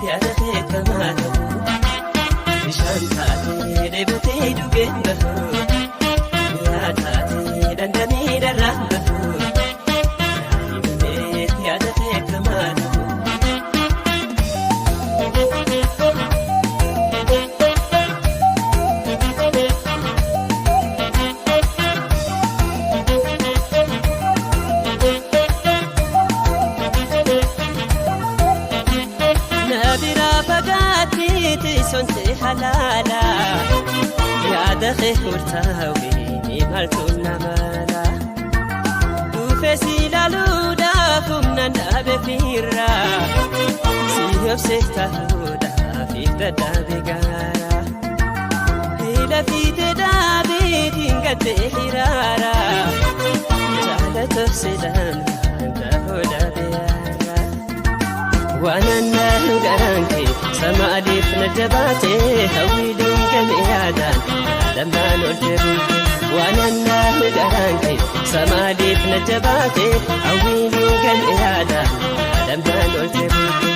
yaada kee kamaa ta'u. Bishaan taatee dheebotee dhugeen bahu. Mi'aa taatee dhandhamee dharraan bahu. Naayimee yaada kee kamaa ta'u. Na biraa fagaatee teessoon ta'e halaala. Yaada kee murtaawee maaltu na mala. Dhufee si ilaaluudhaaf humnaan dhaabe fiirra. Si obsee ta'uudhaaf dadhabe gaara. Lafiitee dhaabee dingatee hiraara. Jaalata sedaan ta'uu dhabe yaara. Waan annaan garaan kee samaaliif na jabaatee hawwiiluun game yaadaan yaadamnaan olte bulte. Waan annaan garaan kee samaaliif na jabaatee hawwiiluun game yaadaan yaadamnaan olte bulte.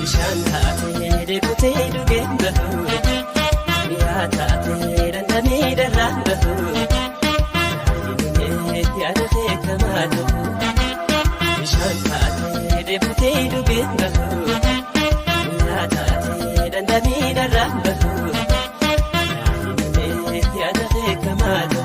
Bishaan taatee dheebotee dhugeen bahu. Mi'aa taatee dhandhamee dharraan bahu. Naayimee yaada kee kamaa ta'u. Bishaan taatee dheebotee dhugeen bahu. Mi'aa taatee dhandhamee dharraan bahu. Naayimee yaada kee kamaa ta'u.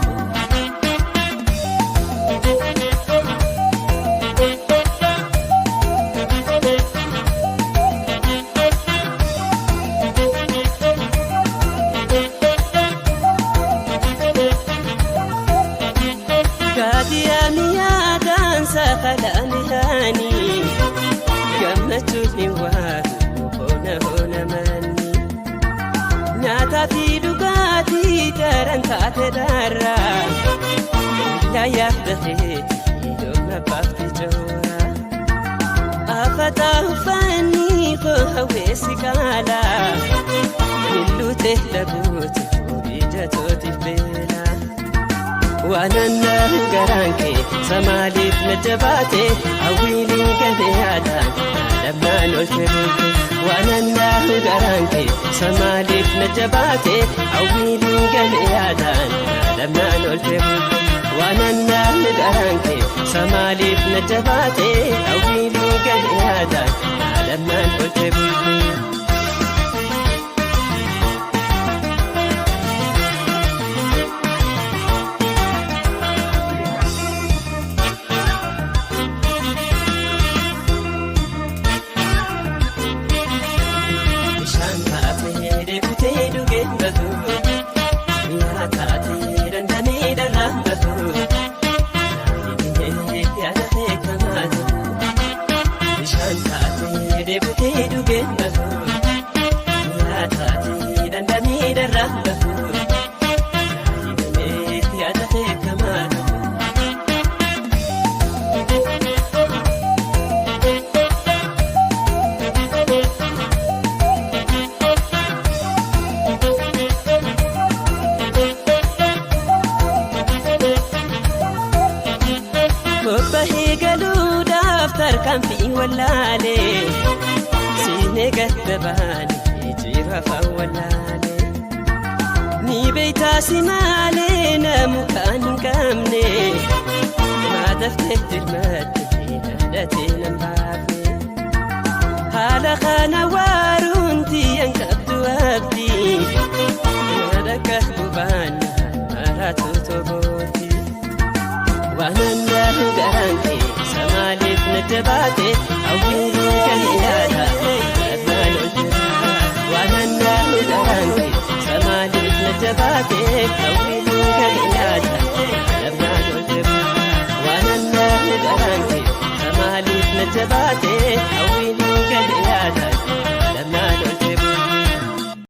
Gaadiyaa mi'aadaan sakalaan haani gammachuun hin waatu hoona hoona manni. Nyaataa fi dhugaatii daran taate darra billaa yaadda keetii yooma baafti joora. Afataa uffanni koo hawweessi qaala milluutee dhabuutu ija tootiif beela. Waan annaan garaan kee samaaliif na jabaate hawwiiliin game yaadaan yaadamnaan olte bulte. Waan annaan garaan kee samaaliif na jabaate hawwiiliin game yaadaan yaadamnaan olte bulte. Waan annaan garaan kee samaaliif na jabaate hawwiiliin game yaadaan yaadamnaan olte bulte. Bishaan taatee dheebotee dhugeen bahu. Mi'aa taatee dhandhamee dharraan bahu. Naayimee yaada kee kamaa ta'u. Bishaan taatee dheebotee dhugeen bahu. Mi'aa taatee dhandhamee dharraan bahu. Naayimee yaada kee kamaa ta'u. Bobbahee galuudhaaf tarkaanfii wallaalee siinee gadda baanee jiru afaan wallaalee. Ni beektaa si maalee namu kan hin qabne maadaftee dirmattee dhaadhatee nan baafne. Haala kana waaruun tiyyan qabdu abdii madaka bubaannaan maraatu tobooti. Waan annaan garaan kee samaaliif na jabaate hawwiiluun kan yaada yaadnaan olte. Waan annaan garaan kee samaaliif na jabaate hawwiiluun kan yaada yaadnaan olte. Waan annaan garaan kee samaaliif na jabaate hawwiiluun kan